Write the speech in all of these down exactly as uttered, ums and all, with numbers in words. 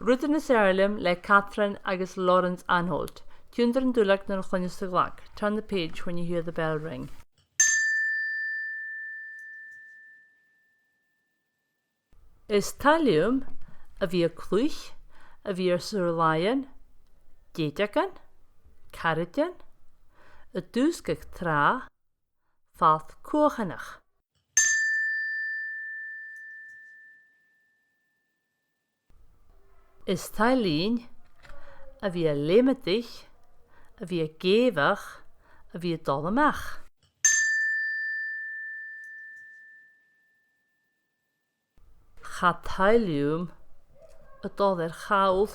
Rudan as fheàrr leam le Catherine agus Laurence Anholt. Tionndaidh an duilleag nuair a chluinneas tu an glag. Turn the page when you hear the bell ring. Is toil leam a bhith a' cluich, a bhith air saor-làithean, dèideagan, caraidean, a' dùsgadh tràth, falt cuachanach. Is toil leinn a bhith a' leumadaich, a bhith ag èigheach, a bhith a' dol a-mach. Cha toil leam a dhol air chall.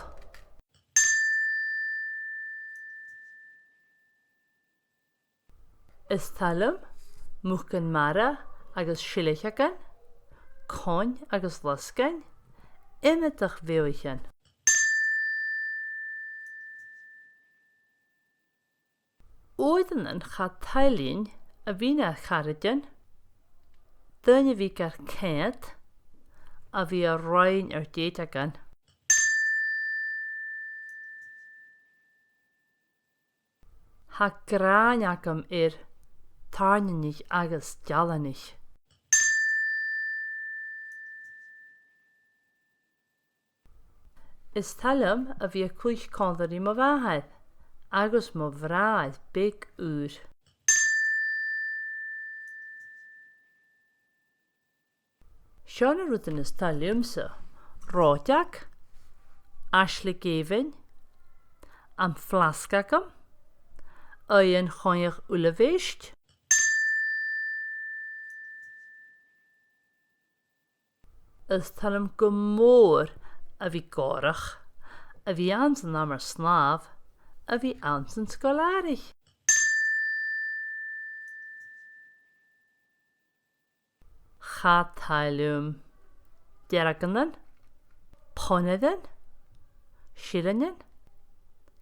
Is toil leam mucan-mara agus silleachagan, coin agus losgainn, iomadach bheathaichean. Uaireannan cha toil leinn a bhith na charaidean, daoine a bhith gar coimhead, a bhith a' roinn air dèideagan. Tha gràin agam air tàirneanaich agus dealanaich. Is toil leam a bhith a' cluich còmhla ri mo mhàthair agus mo bhràthair beag ùr. Seo na rudan as toil leamsa: reòiteag, aisling èibhinn, am flasg agam, aoighean choimheach uilebheist. Is toil leam gu mòr a bhith gòrach, a bhith anns an amar-snàmh, a bhith anns an sgoil-àraich. Cha toil leam deargannan, ponaran, sìreanan,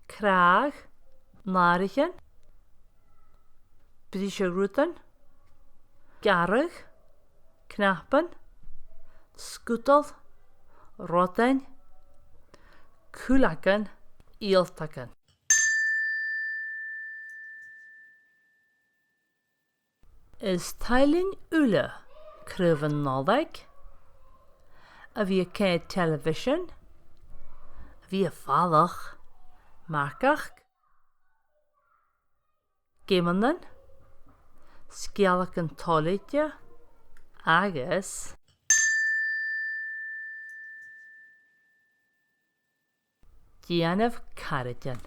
cràdh, nàraichean, briseadh-rudan, gearradh, cnapan, sgudal, rodain, cuileagan, ialtagan. Is toil leinn uile craobhan Nollaig, a bhith a' coimhead telebhisean, a bhith a' falach, marcachd, geamannan, sgeulachdan toilichte agus dèanamh caraidean.